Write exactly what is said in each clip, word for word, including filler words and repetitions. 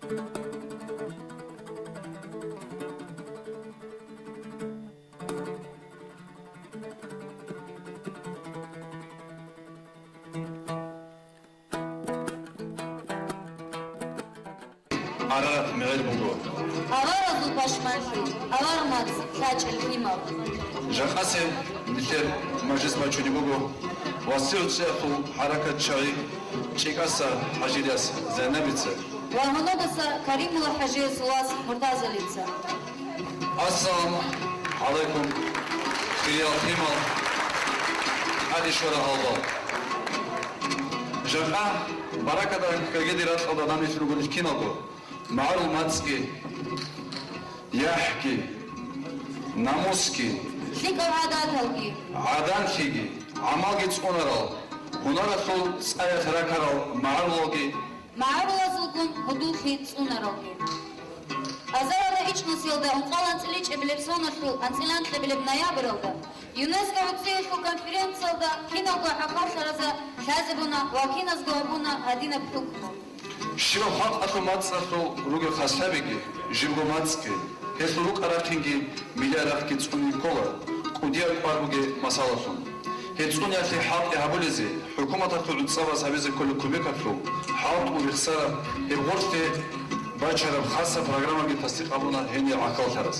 Арарат мегӀер буго. Аваразул пашманлъи, авар мацӀ, лъачӀел гьимал. Жакъасеб нилъер мажлис бачунеб буго ва сирцӀиялъул хӀаракатчагӀи ЧӀикӀаса ХӀажирияс Зайнабица ва гьунудаса Каримула ХӀажиясул вас Муртазалица. Ассаламу гӀалайкум, хириял гьимал, гӀадишвара гьалбал. Жакъа баракатаб кагеде ракьалда данделъун ругелищ киналго, магӀарул мацӀги, яхӀги, намусги, лъикӀал гӀадаталги, гӀаданлъиги, гӀамалги цӀунарал, гьунаралъул цӀаялъ ракарал магӀарулалги, магӀарулазулгун гьудуллъи цӀунаралги. Азаралда ичӀнусиялда ункъоялда анцӀила ичӀабилеб соналъул анцӀила анкьабилеб ноябралда ЮНЕСКО гӀуцӀиялъул конференциялда киналго гӀахьаллъаразда лъазабуна ва киназго гьабуна гьадинаб хӀукму. Щибаб халкъалъул мацӀалъул ругел хаслъабиги, жибго мацӀги, гьелъул рукӀа-рахъинги, милла рахъги цӀуне ккола, кӀудияб кӀвар бугеб масалалъун. Гьеб цӀуниялъе хӀалтӀи гьабулезе, хӀукуматалъул гӀуцӀабаз гьабизе кколеб кумекалъул, хӀалтӀу рехсараб гьеб гъорлъе бачараб хасаб программаги тасдикъ гьабуна гьенир гӀахьаллъараз.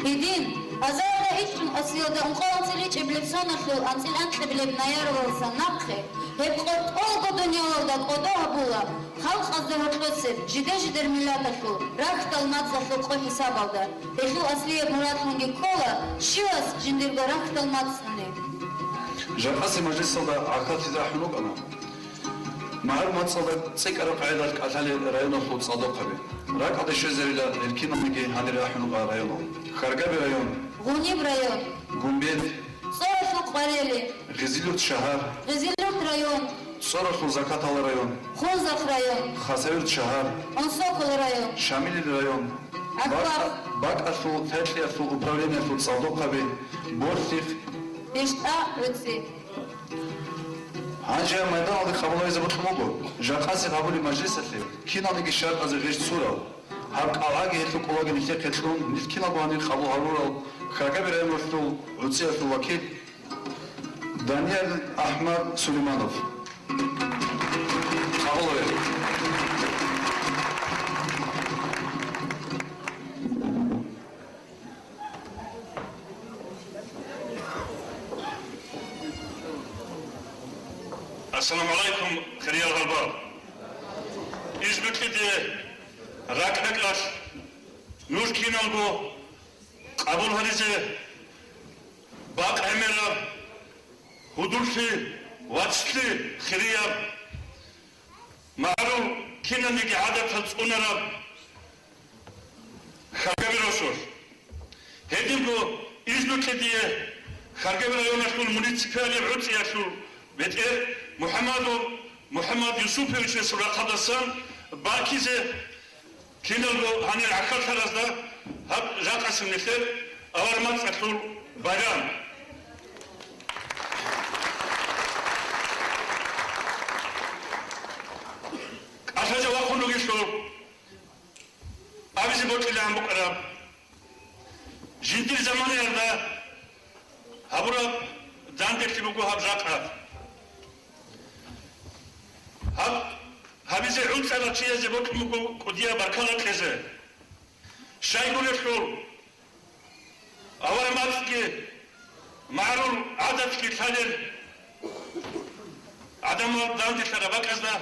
Гьедин, азаралда ичӀнусиялда ункъоялда анцӀила ичӀабилеб соналъул анцӀила анкьабилеб ноябралдаса нахъе гьеб къотӀолго дуниялалда кӀодо гьабула халкъазда гьоркьосеб жиде-жидер миллаталъул рахьдал мацӀалъул къо хӀисабалда. Гьелъул аслияб мурадлъунги ккола щивас жиндирго рахьдал мацӀ цӀуне. Жакъасеб мажлисалда гӀахьаллъизе ахӀун рукӀана магӀарул мацӀалда цӀикӀкӀараб къагӀидалъ кӀалъалел районалъул цӀалдохъаби. РакӀалде щвезарила гьел киналниги гьанир ахӀун рукӀарал районал: Хьаргаби район, Гъуниб район, Гумбет, ЦӀоралъул Къварели, Гъизилюрт шагьар, Гъизилюрт район, ЦӀоралъул Закатала район, Хунзахъ район, Хасавюрт шагьар, Онсокол район, Шамилил район, ГӀакбахъ, БакӀ-, БакӀалъул лъай-кьиялъул управлениялъул цӀалдохъаби, Борлъихъ, БищтӀа, ГӀуцӀи. Гьанже майданалде къабул гьабизе бокьун буго жакъасеб гьабулеб мажлисалъе киналниги шартӀазе гъеж цурал. Гьаб кӀалгӀаги гьелъул кӀулаги нилъехъе кьун, нилъ киналго гьанир къабул гьарурал Хьаргаби районалъул гӀуцӀиялъул вакил Даниял Ахмад Сулейманов. Къабул гьабе. Ассаламу гӀалайкум, хириял гьалбал! Ижбутлъиде ракӀ-ракӀалъ нуж киналго къабул гьаризе бакъ гӀемераб, гьудуллъи, вацлъи, хирияб, магӀарул киналниги гӀадатал цӀунараб Хьаргаби росулъ. Гьединго ижбутлъи дие Хьаргаби районалъул муниципалияб гӀуцӀиялъул бетӀер МухӀамадов МухӀамад Юсуповичасул рахъалдасан бакизе киналго гьанир гӀахьаллъаразда гьаб жакъасеб нилъер авар мацӀалъул байрам. КӀалъазе вахъун ругелъул абизе бокьилаан букӀараб. Жиндир заманаялда гьабураб данделъи буго гьаб жакъа. Гьаб гьабизе гӀуцӀарал чиязе бокьун буго кӀудияб баркала кьезе. Щайгурелъул авар мацӀги, магӀарул гӀадатги лъалел гӀадамал данделъараб бакӀазда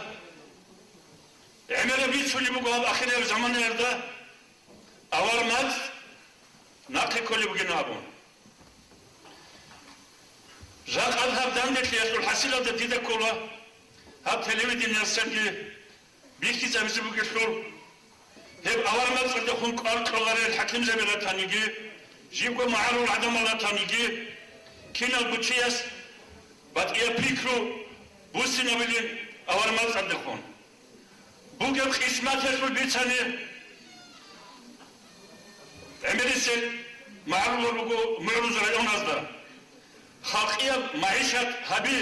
гӀемераб бицунеб буго гьаб ахириял заманаялда авар мацӀ нахъе кколеб бугин абун. Жакъа гьаб данделъиялъул хӀасилалда дида ккола гьаб телевидениялъги бихьизабизе бугелъул, гьеб авар мацӀалдехун кӀвар кьоларел хӀакимзаби ратаниги, жибго магӀарул гӀадамал ратаниги, киналго чияс батӀияб пикру буссинабилин авар мацӀалдехун. Бугеб къисматалъул бицани, гӀемерисел магӀарулал руго МугӀрузул районазда. Халкъияб магӀишат гьаби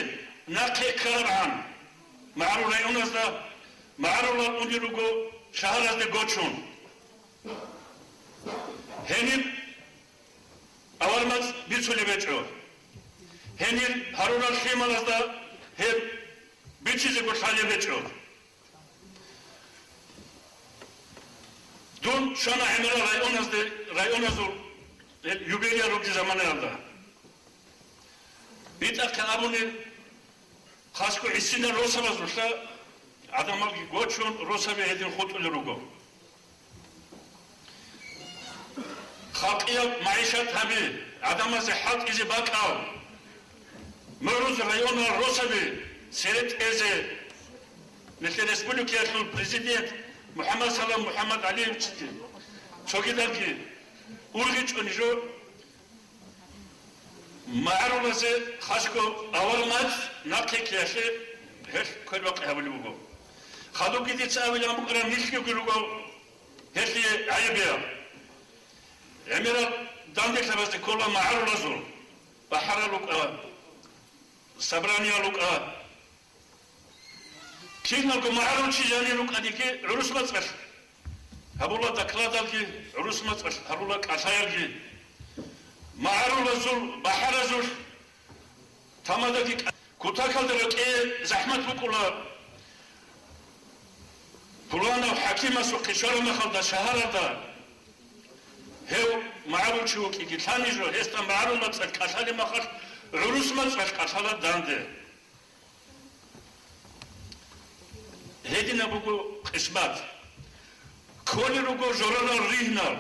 нахъе ккарабгӀан, магӀарул районазда магӀарулал унел руго шагьаразде гочун, гьениб авармацӀ бицулеб гьечӀо. Гьенир гьарурал лъималазда гьеб бичизего лъалеб гьечӀо. Дун щвана гӀемерал районазде, районазул гьел юбилеял ругел заманаялда. БитӀахъе абуни, хасго гӀисинал росабазулъа гӀадамалги гочун, росаби гьедин хутӀулел руго. Халкъияб магӀишат гьаби, гӀадамазе хӀалтӀизе бакӀал, мугӀрузул районал росаби цере тӀезе, нилъер республикаялъул президент МухӀаммад Салам МухӀаммад ГӀалиевичги, цогидалги ургъичӀони жо, магӀарулазе хасго авармацӀ нахъе ккеялъе гьелъ квербакъи гьабулеб буго. Хадубги дица абилан букӀараб нилъги руго гьелъие гӀайибияб. ГӀемерал данделъабазде ккола магӀарулазул бахӀарал рукӀа, собраниял рукӀа. Киналго магӀарул чи жанир рукӀаниги гӀурус мацӀалъ гьабула докладалги, гӀурус мацӀалъ гьабула кӀалъаялги. МагӀарулазул бахӀаразулъ тамадаги кӀа-, кутакалда рекӀее захӀмат букӀула. Пуланав хӀакимасухъе щвараб мехалда шагьаралда гьев магӀарул чи вукӀиги лъани жо, гьесда магӀарул мацӀалъ кӀалъалеб мехалъ гӀурус мацӀалъ кӀалъала данде. Гьединаб буго къисмат. Кколел руго жоралал ригьнал.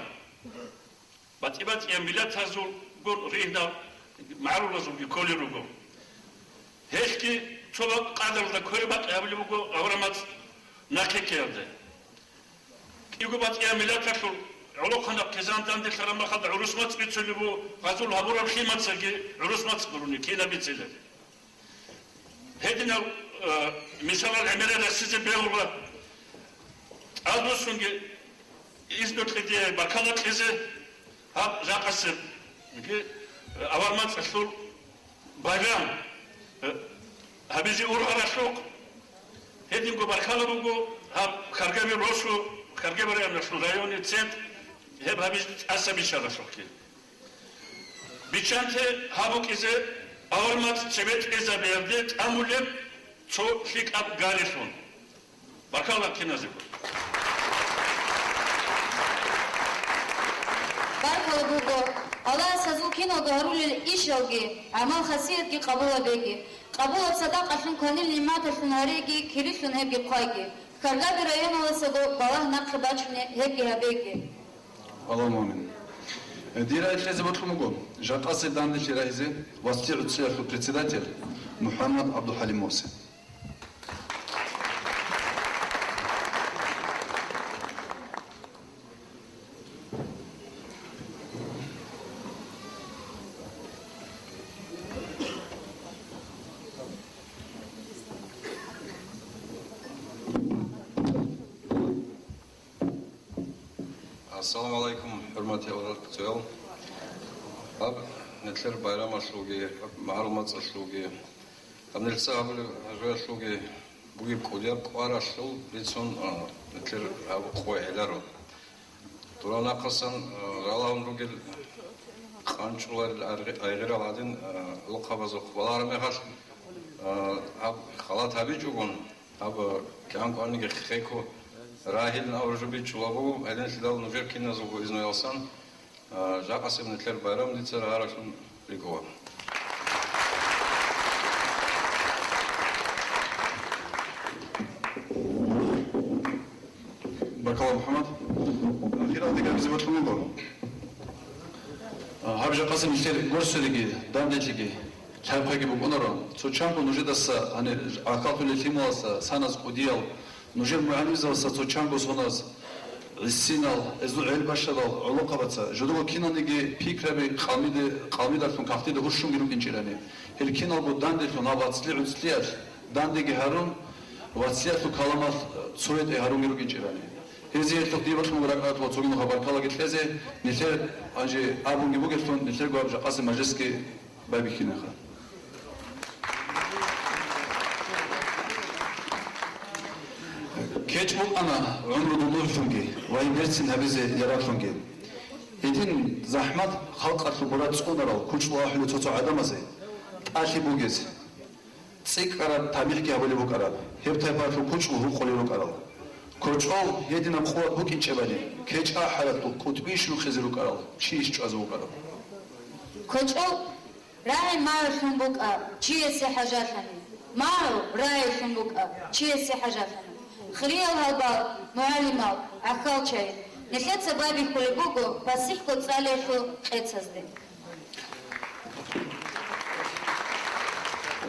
БатӀи-батӀияб миллатазулгун ригьнал магӀарулазулги кколел руго. Гьелъги цо къадаралда квербакъи гьабулеб буго авармацӀ нахъе ккеялде. КӀиго батӀияб миллаталъул гӀолохъанаб хъизан данделъараб мехалда гӀурус мацӀ бицулеб буго, гъазул гьабураб лъимацаги гӀурус мацӀ гурони кин бицилеб. Гьединал, э, мисалал гӀемерал рехсизе бегьула. ТӀадвуссунги изну кьезе, баркала кьезе гьаб жакъасеб, э, авармацӀалъул байрам, э, гьабизе ургъаралъухъ. Гьединго баркала буго гьаб Каргаби росу, Каргаби районалъул районный центр, гьеб гьабизе тӀаса бищаралъухъги. Биччанте гьаб букӀизе авармацӀ цебе тӀезабиялде тӀамулеб цо лъикӀаб гарилъун. Баркала киназего. Баркала буго. Аллагьас гьазул киналго гьарулел ишалги, гӀамал-хасиятги къабул гьабеги. Къабулаб садакъалъун кванил нигӀматалъун гьареги, кирилъун гьебги хъвайги. Каргаби районалдасаго балагь нахъе бачуни гьебги гьабеги. Аллагьумма амин. Дир рагӀи кьезе бокьун буго жакъасеб данделъи рагьизе ВацлъигӀуцӀиялъул председатель МухӀаммад ГӀабдулхӀалимовсе. Ассаламу гӀалайкум, хӀурматиял рахъцоял! Гьаб нилъер байрамалъулги, гьаб магӀарул мацӀалъулги, гьаб нилъеца гьабулеб жоялъулги бугеб кӀудияб кӀваралъул бицун, а, нилъер гьаб къо гӀеларо. Дора нахъасан, а, ралагьун ругел къанчӀуларел айгъи-, айгъирал гӀадин, а, гӀолохъабазухъ балагьараб мехалъ, а, гьаб халат гьабичӀогун, гьаб кӀанкӀваниги хехго рагьилин абураб жо бичӀчӀулеб буго, гьединлъидал нужер киназулго изноялсан, а, жакъасеб нилъер байрам дица рагьаралъун рикӀкӀуна. Баркала, МухӀаммад. Ахиралде гьабизе бокьун буго. А, гьаб жакъасеб нилъер горсулеги, данделъиги, лъабхъаги букӀунаро. Цо чанго нужедаса, гьанир гӀахьаллъулел лъималаса, саназ кӀудиял, нужер мугӀалимзабазда цо чанго соназ, гӀисинал, гьезул гӀел бащадал гӀолохъабаца, жодого киналниги пикраби къалмиде-, къалмидалъун кагътида гьурщунги рукӀинчӀерани, гьел киналго данделъун гьаб вацлъи-гӀуцлъиялъ дандеги гьарун, вацлъиялъул каламалъ цоятӀе гьарунги рукӀинчӀерани. Гьезие гьелъухъ дие бокьун буго ракӀалдалъун цоги нухалъ баркалаги кьезе, нилъер гьанже абунги бугелъун, нилъерго гьаб жакъасеб мажлисги байбихьинеха. КечӀ букӀана гӀумру дулуллъунги ва гьеб берцин гьабизе яраглъунги. Гьедин захӀмат халкъалъул мурад цӀунарал кучӀдул ахӀулел цо-цо гӀадамазе тӀалъи бугез, цӀикӀкӀараб тамихӀги гьабулеб букӀараб, гьеб тайпаялъул кучӀдул гьукъулел рукӀарал. КочӀол гьединаб къуват букӀинчӀебали, кечӀ ахӀараялъул кӀутӀби щухизе рукӀарал чи иш чӀвазе вукӀараб. КочӀол рагӀи магӀуллъун букӀа чиясе хӀажалъани, магӀу рагӀилъун букӀа чиясе хӀажалъани. Хириял гьалбал, мугӀалимал, гӀахьалчагӀи, нилъеца байбихьулеб буго пасихӀго цӀалиялъул къецазде.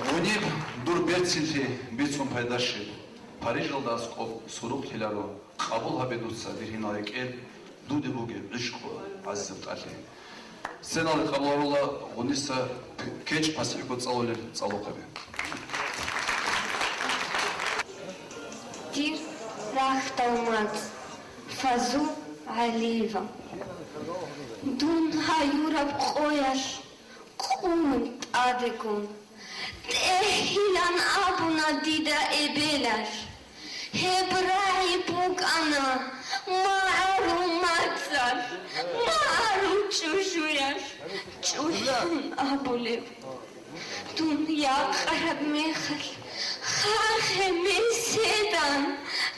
Гъуниб дур берцинлъи бицун пайда щиб, Парижалда аскӀоб сурухълъиларо, къабул гьабе дуца дир гьинал рекӀел, дуде бугеб гӀишкъу, гӀазизаб тӀалъи. Сценалде къабул гьарула гъуниса кечӀ пасихӀго цӀалулел цӀалухъаби. Дир рахьдал мацӀ, Фазу ГӀалиева. Дун гьаюраб къоялъ къулун тӀадегун, тӀегьилан абуна дида эбелалъ. Гьеб рагӀи букӀана магӀарул мацӀалъ, магӀарул чӀужуялъ чӀухӀун абулеб. Дун якъараб мехалъ, хахе меседан,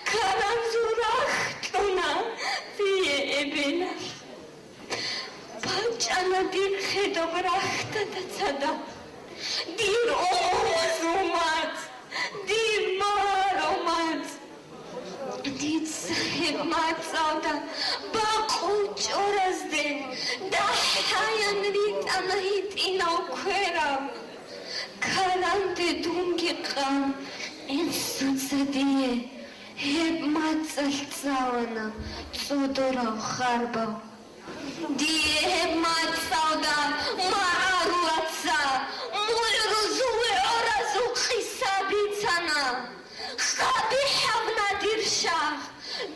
каранзул рахь кьуна дие эбелалъ. БачӀана дир хедаб рахьдада цадахъ. Дир умумузул мацӀ, дир магӀарул мацӀ. Дица гьеб мацӀалда бакъул чӀоразде дагьаян ритӀана гьитӀинал кверал. Каранде дунги къан, инсуца дие гьеб мацӀалъ цӀалана цӀодорал харбал. Дие гьеб мацӀалда магӀарулаца мугӀрузул гӀоразул къиса бицана. КъабихӀ гьабна дир шагь,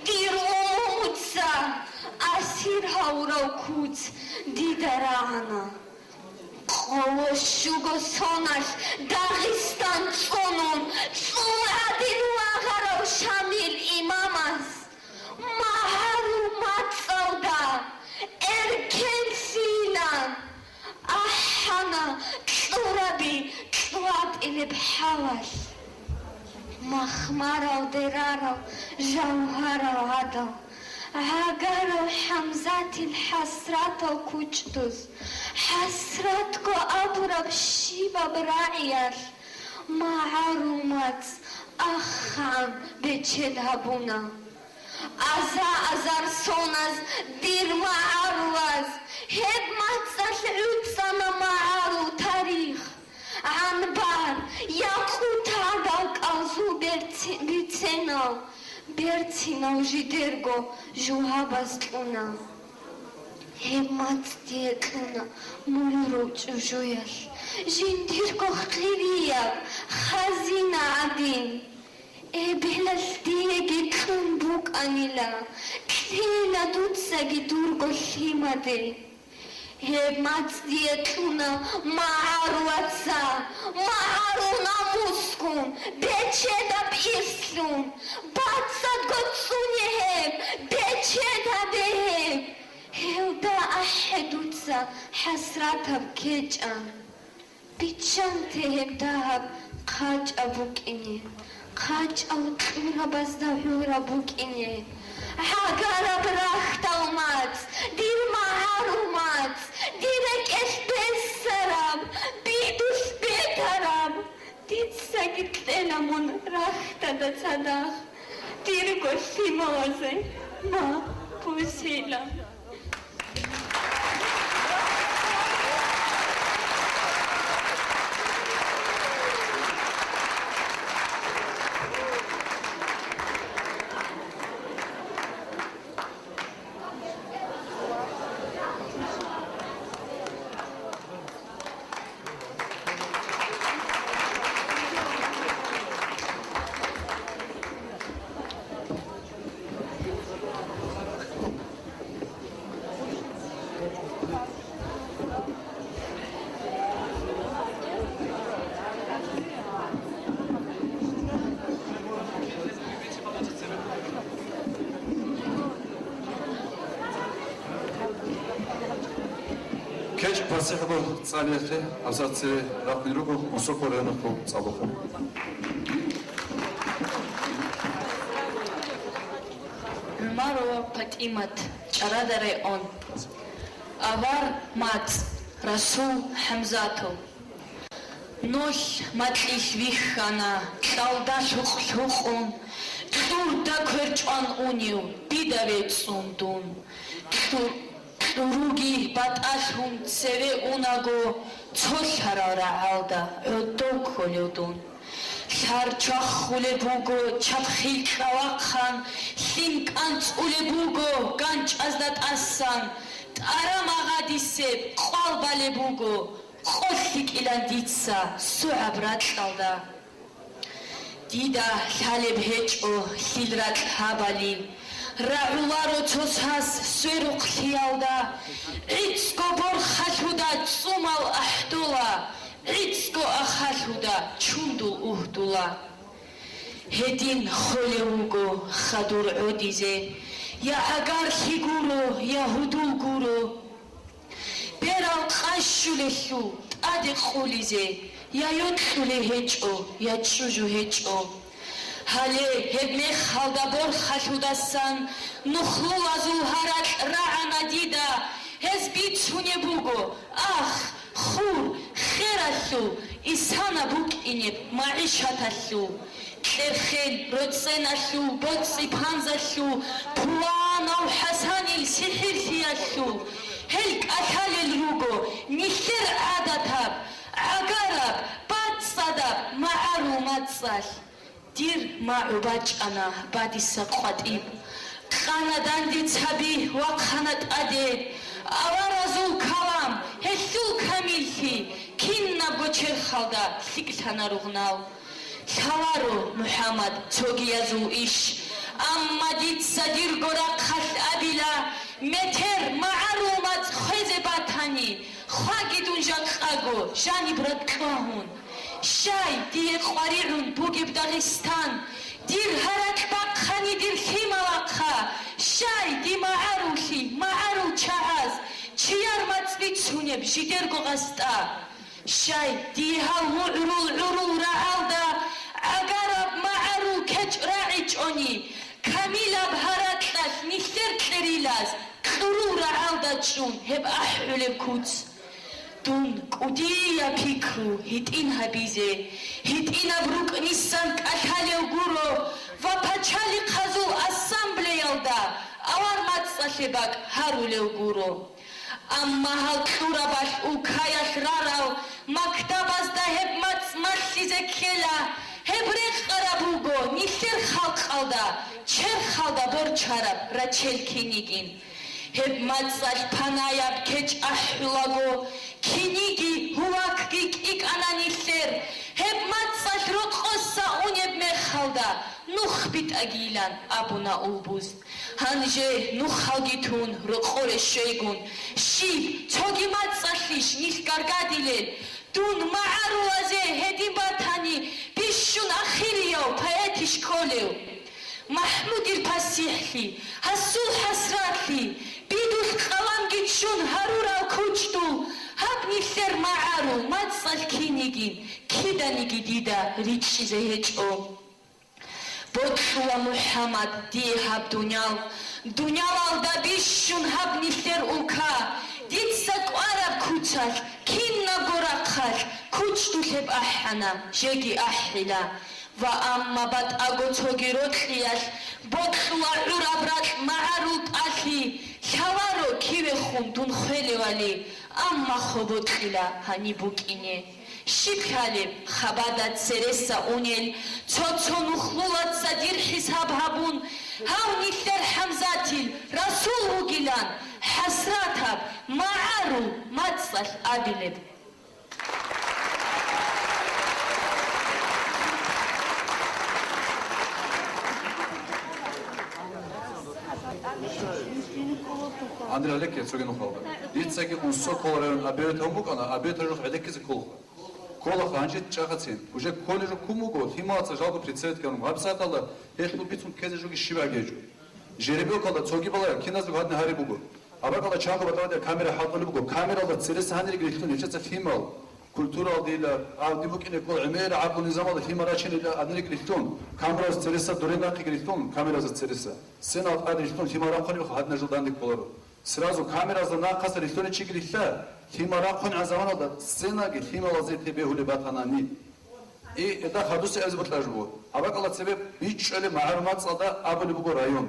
дир умумуца асир гьавурав куц дида рагӀана. Къоло щуго соналъ Дагъистан цӀунун, цӀул гӀадин вагъарав Шамил имамас магӀарул мацӀалда эркенлъийилан ахӀана кьураби кьватӀилеб хӀалалъ. Махмаралде рарал жавгьарал гӀадал, гӀагарал ХӀамзатил хӀасратал кучӀдуз, хӀасратго абураб щибаб рагӀиялъ магӀарул мацӀ ахъан бечед гьабуна. Аза-азар соназ дир магӀарулаз гьеб мацӀалъ гӀуцӀана магӀарул тарих. ГӀанбар, якъутал кӀалзул берци-, биценал, берцинал жидерго жугьабаз кьуна. Гьеб мацӀ дие кьуна мугӀрул чӀужуялъ, жиндирго хирияб хазина гӀадин. Эбелалъ диеги кьун букӀанила, кьела дуцаги дурго лъимаде. Гьеб мацӀ дие кьуна магӀарулаца, магӀарул намусгун, бечедаб ирслъун, бацӀцӀадго цӀуне гьеб, бечед гьабе гьеб. Гьелда ахӀе дуца хӀасратаб кечӀан. Биччанте гьеб дагьаб хъачӀаб букӀине, хъачӀал кьурабазда гӀураб букӀине. ГӀагараб рахьдал мацӀ, дир магӀарул мацӀ, дир рекӀелъ бесараб, бидулъ бетараб, дицаги кьела мун рахьдада цадахъ, дирго лъималазе ма бусила. ПасихӀго цӀалиялъе абзац цере рахъун руго Унсокъо районахъул цӀалухъ. ГӀумарова ПатӀимат, ЧӀарада район. Авар мацӀ, Расул ХӀамзатов. Нолъ макьилъ вихьана, кьалда лъукъ лъукъун, кьурда квер чӀван унев дида вецӀцӀун дун. Кьу-, кьуруги батӀалъун цеве унаго, цолъарал рагӀалда гӀодов кколев дун. Лъар чвахулеб буго чабхил кьавахъан, лъим кӀанцӀулеб буго ганчӀазда тӀасан, тӀара магъадисеб къвал балеб буго, къо лъикӀилан дица сугӀаб ракьалда. Дида лъалеб гьечӀо лъил ракь гьабали, рагӀуларо цо сас сверухълъиялда, гӀицӀго борхалъуда цӀумал ахӀдола, гӀицӀго ахалъуда чундул угьдула. Гьедин холев вуго хадур гӀодизе, я гӀагарлъи гуро, я гьудул гуро. Берал къащулелъул тӀаде къулизе, я йокьулей гьечӀо, я чӀужу гьечӀо. Гьале гьеб мехалда борхалъудасан нухлулазул гьаракь рагӀана дида, гьез бицунеб буго, ах, хур, хералъул, исана букӀинеб магӀишаталъул. Кьерхел, роцӀеналъул, боцӀи-панзалъул, пуланав ХӀасанил сихӀирлъиялъул, гьел кӀалъалел руго нилъер гӀадатаб, гӀагараб, бацӀцӀадаб магӀарул мацӀалъ. Дир магӀу бачӀана бадиса къватӀиб, къана дандицаби вахъана тӀаде, аваразул калам, гьелъул камиллъи кинабго черхалда лъикӀлъана ругънал. Лъаларо, МухӀаммад, цогиязул иш, амма дица дирго рахъалъ абила, метер магӀарул мацӀ хвезе батани, хваги дун жакъаго жаниб ракьвагьун. Щай дие къваригӀун бугеб Дагъистан, дир гьаракь бахъани дир лъимал ахъа, щай ди магӀарулъи, магӀарул чагӀаз, чияр мацӀ бицунеб жидерго гъастӀа? Щай, дие гьал мугӀрул гӀурул рагӀалда гӀагараб магӀарул кечӀ рагӀичӀони, камилаб гьаракьалъ нилъер кьерилаз кьурул рагӀалда чӀун гьеб ахӀулеб куц? Дун кӀудияб пикру гьитӀин гьабизе, гьитӀинаб рукӀнисан кӀалъалев гуро ва пачалихъазул ассамблеялда авар мацӀалъе бакӀ гьарулев гуро. Амма гьал кьурабалъ улкаялъ рарал мактабазда гьеб мацӀ малъизе ккела, гьеб рекъараб буго нилъер халкъалда, черхалда борчараб рачел кинигин. Гьеб мацӀалъ панаяб кечӀ ахӀулаго, киниги гьувакги кӀикӀана нилъер, гьеб мацӀалъ рокъоса унеб мехалда нух битӀагийилан абуна улбуз. Гьанже нухалги тун рокъоре щвейгун, щиб, цоги мацӀалъищ нилъ гаргадилел? Дун магӀарулазе гьедин батани, бищун ахирияв поэтищ кколев? МахӀмудил пасихӀлъи, гьасул хӀасратлъи, бидулъ къаламги ччун гьарурал кучӀдул, гьаб нилъер магӀарул мацӀалъ кинигин киданиги дида ричӀчӀизе гьечӀо. Бокьула, МухӀаммад, дие гьаб дунял, дуниялалда бищун гьаб нилъер улка, дица кӀвараб куцалъ, кинабго рахъалъ кучӀдулъ гьеб ахӀана, жеги ахӀила. Ва амма батӀаго цоги рокьиялъ бокьула гӀураб ракь магӀарул тӀалъи, лъаларо кивехун дун хвелевали, амма хо бокьила гьаниб букӀине. Щиб лъалеб, хабада цереса унел, цо-цо нухлулаца дир хӀисаб гьабун, гьав нилъер ХӀамзатил Расул вугилан, хӀасратаб магӀарул мацӀалъ абилеб. Андрей Олег, я цоги нухалда. Дицаги Унсокъо район Абиота букӀана, Абиота жух гӀедеккизе кколха. Кколаха гьанже чӀахъацин. Уже кколей жо ккун буго, лъималаца жалго представить ккарун. ГьабсагӀаталда гьелъул бицун ккезе жоги щибаги гьечӀо. Жеребёкалда цоги балагьи киназего гьадин гьари буго. Гьаб бакӀалда чанго батӀа-батӀа камера хӀалтӀулеб буго. Камералда цереса гьаниреги рилълъун, гьелъица лъимал, культуралдила, гьавди букӀине ккола гӀемераб гӀакълу-низамалда лъимал рачине ила гьаниреги рилълъун, камеразда цереса дуре нахъеги рилълъун, камеразда цереса. Сценал тӀад рилълъун лъимал рахъунеб гьадинаб жо данде кколаро. Сразу камеразда нахъаса рилълъуней чиги рилълъа, лъимал рахъун гӀан заманалда сценаги лъималазе те бегьулеб батанани. И, эда хадусе абизе бокьараб жо буго. Гьаб бакӀалда цебе бичӀчӀулеб магӀарул мацӀалда абулеб буго район.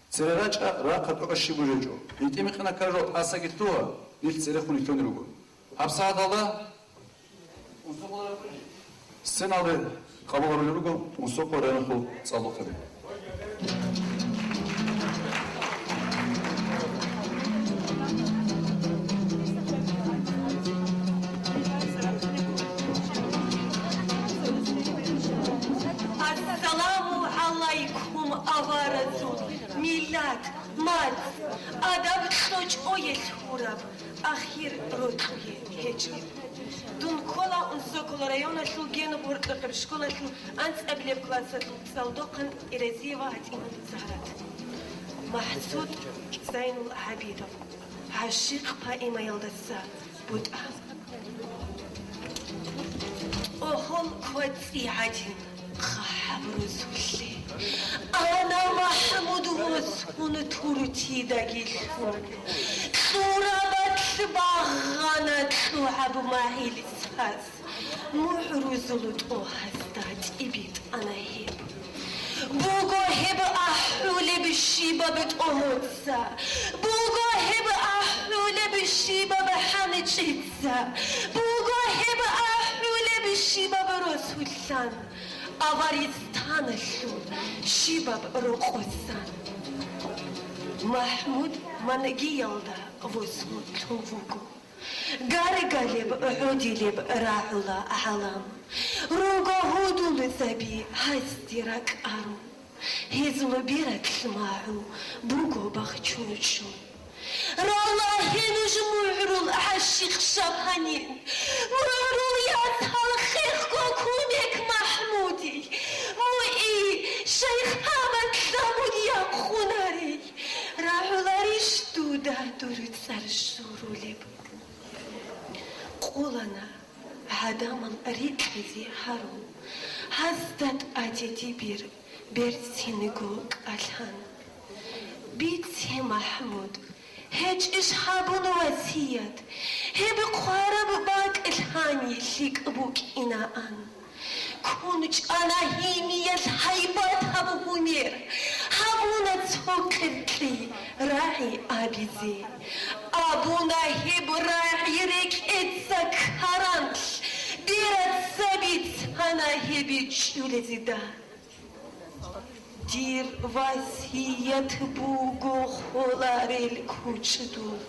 Цере рачӀа, рахъа тӀокӀаб щиб божечӀо. ГьитӀи-микъина ккарал тӀасаги лъугьа, нилъ церехун рилълъунел руго. ГьабсагӀаталда сценалде къабул гьарулел руго Унсокъо районалъул цӀалдохъаби. Ассаламу гӀалайкум, аваразул миллат, мацӀ, адаб кьочӀое лъураб ахир рокьуе гьечӀеб. Дун ккола Унсокъо районалъул Гена гьоркьохъеб школалъул анцӀабилеб классалъул цӀалдохъан Иразиева ГьатӀимат Загьрат. МахӀсуд Зайнул ГӀабидов, «ГӀашикъ» поэмаялдаса бутӀа. ТӀогьол квацӀи гӀадин хъахӀаб росулъе, ана МахӀмуд восун туртидаги лъун, кьурабалъ багъана кьугӀаб магӀилсаз. МугӀрузул тӀогьазда тӀибитӀана гьеб. Буго гьеб ахӀулеб щибаб тӀогьоца, буго гьеб ахӀулеб щибаб хӀанчӀица, буго гьеб ахӀулеб щибаб росулъан, аваристаналъул щибаб рокъосан. МахӀмуд мангиялда восун лъун вуго. Гаргалеб гӀодилеб рагӀула гӀалам, руго гьудулзаби гьасде ракӀарун. Гьезул бератлъ магӀу буго бахчун чӀун. Ралагье нуж мугӀрул гӀашикъ Шабанин, мугӀрул ясал хехго кумек МахӀмудил, мугӀи шайх гьабат лъабун якъунарей, рагӀуларищ дуда дур цӀар щурулеб? Къулана гӀадамал рикьизе гьарун, гьазда тӀаде дибир берцинго кӀалъан. Бице, МахӀмуд, гьечӀищ гьабун васият, гьеб хъвараб бакӀ лъани лъикӀ букӀинаан. КкунчӀана гьимиялъ гьайбатаб гьумер, гьабуна цо къеркьей рагӀи абизе. Абуна гьеб рагӀи рекӀеца ккаранлъ, бераца бицана гьеб чӀулезда. Дир васият буго холарел кучӀдул,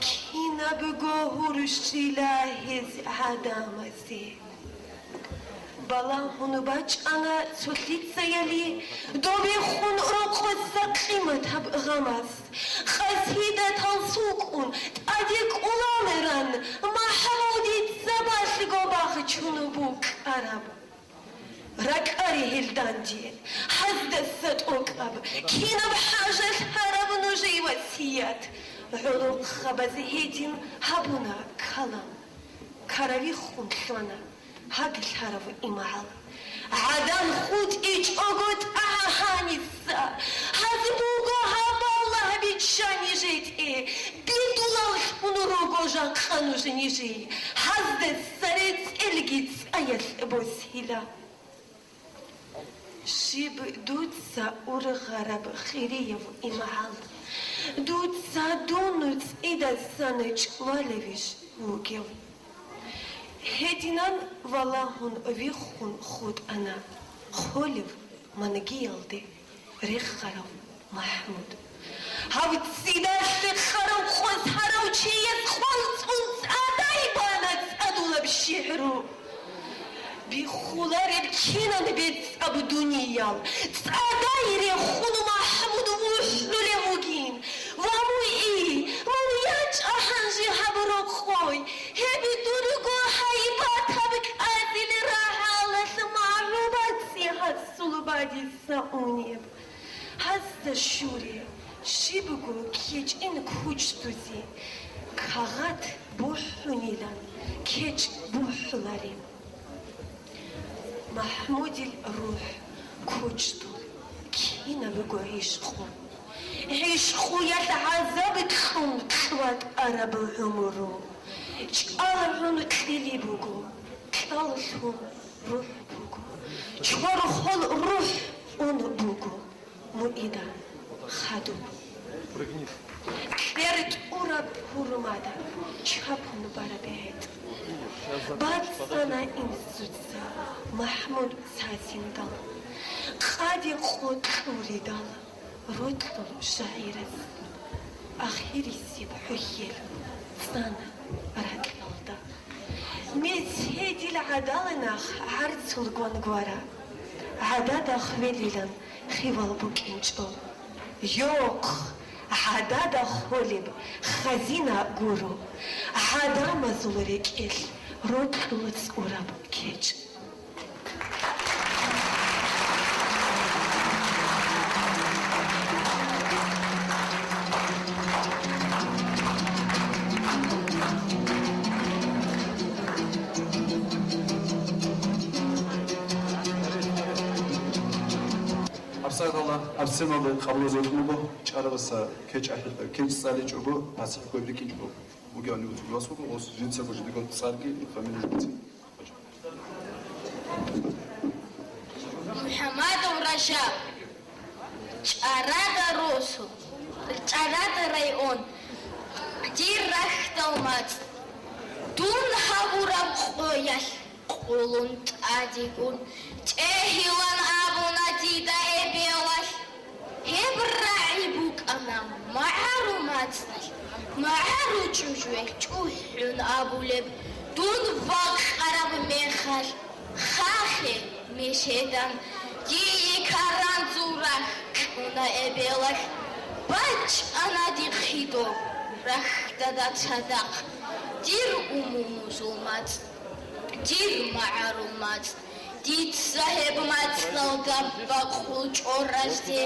кинабго гьурщила гьез гӀадамазе. Балагьун бачӀана цо лъицаяли, добехун рокъоса къиматаб гъамас, къасидатал сукӀун тӀаде кӀулалеран, МахӀмудица балъго бахчун букӀараб. РакӀари гьел данде, гьаздаса тӀокӀаб, кинаб хӀажалъ гьараб нужее васият? ГӀолохъабаз гьедин гьабуна калам. Каравиххун лъана гьаги лъарав имагӀал. ГӀадан хутӀичӀого тӀагӀа гьаниса, гьаз буго гьаб Аллагь биччани жетӀе, бидулаллъун руго жакъа нуж нижее, гьаздаса рецӀелги цӀаялъ босила. Щиб дуца ургъараб хирияв имгӀал, дуца дун цӀидасан чӀвалевищ вугев? Гьединан валагьун виххун хутӀана холев мангиялде рехарав МахӀмуд. Гьав цидалъе хъарав къосарав чияс хъвалцӀун цӀадай бана цӀадулаб шигӀру. Биххулареб кинан бецӀаб дуниял, цӀадай рехун МахӀмуд вухӀулев вугин. Ва мугӀи, мун ячӀа гьанже гьаб рокъой, гьеб дурго гьайбатаб кӀадил рагӀалалъ магӀу бацӀцӀи гьасул бадиса унеб. Гьасда щуре, Щибго кечӀин кучдузе, кагъат бухӀунилан кечӀ бухӀуларин. МахӀмудил рухӀ кучдул кинабго гӀишкъу. ГӀишкъуялъ гӀазаб кьун кьватӀараб гӀумру. ЧӀалгӀун кьили буго, кьаллъун рухӀ буго. Чорхол рухӀ ун буго. Муида хадуб. Кьер тӀураб гьурмада чапун бараб гӀетӀ. БацӀцӀана инсуца МахӀмуд цацинал, къаде къо кьуридал рокьул шагӀирас. Ахирисеб хӀухьел цӀана ракьалда. Мецедил гӀадалинахъ гӀарцул гвангвара, гӀадада хвелилан хивал букӀинчӀо. Йохъ, гӀадада холеб хазина гуро, гӀадамазул рекӀелъ рокьул цӀураб кечӀ. Абсагала, абсемалда къабулазулъун буго, чӀарадаса кечӀ ахӀи-, кечӀ цӀаличӀого, пасихӀ кколеб рикӀкӀинчӀого. Бугевани уцулас буго, гъос жинцаго жидего цӀарги, фамилия жинца. МухӀамадов Ражаб, ЧӀарада росу, ЧӀарада район, дир рахьдал мацӀ, дун гьабураб къоялъ къулун тӀадегун, тӀегьилан абуна дида эбелалъ. Гьеб рагӀи букӀана магӀарул мацӀалъ, магӀарул чӀужуялъ чӀухӀун абулеб, дун вакъараб мехалъ, хахе мешедан, дие каранзул рахь кьуна эбелалъ, бачӀана дихъидо рахьдада цадахъ, дир умумузул мацӀ, дир магӀарул мацӀ. Дица гьеб мацӀалда бакъул чӀоразде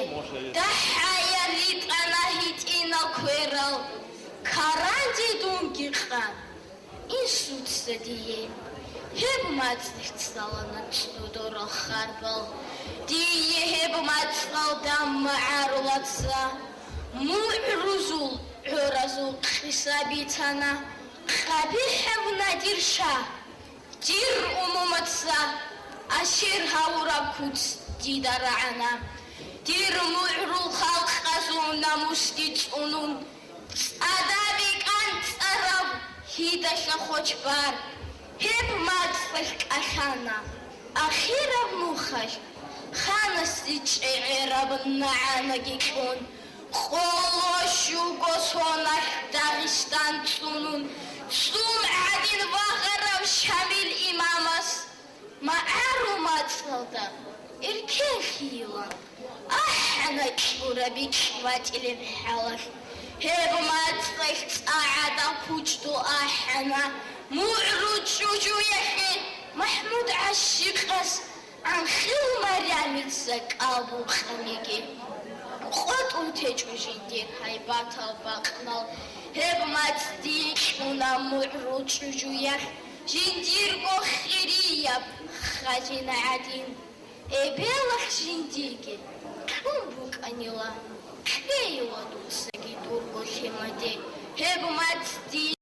дагьаял ритӀана гьитӀинал кверал, каранде дунги къан. Инсуца дие гьеб мацӀалъ цӀалана цӀудорал харбал. Дие гьеб мацӀалда магӀарулаца мугӀрузул гӀоразул къиса бицана, къабихӀав Надир-шагь. Дир умумаца ашир гьавураб куц дида рагӀана. Дир мугӀрул халкъазул намусги цӀунун, цӀадабе кӀанцӀарав гьидалъа хочбар, гьеб мацӀалъ кӀалъана. Ахираб нухалъ ханасде чӀегӀераб нагӀанаги кьун, къоло щуго соналъ Дагъистан цӀунун, цӀум гӀадин вагъарав Шамил имамас магӀарул мацӀалда эркенлъийилан ахӀана кьураб бикь ватӀилеб хӀалалъ. Гьеб мацӀалъ цӀа гӀадал кучӀдул ахӀана мугӀрул чӀужуялъе МахӀмуд гӀащикъас Анхил Марямица кӀал букъаниги, къотӀун течӀо жиндир гьайбатал бакънал. Гьеб мацӀ дие кьуна мугӀрул чӀужуялъ, жиндирго хирияб хазина гӀадин. Эбелалъ жиндиеги кьун букӀанила, кьейила дуцаги дурго лъимаде. Гьеб мацӀ дие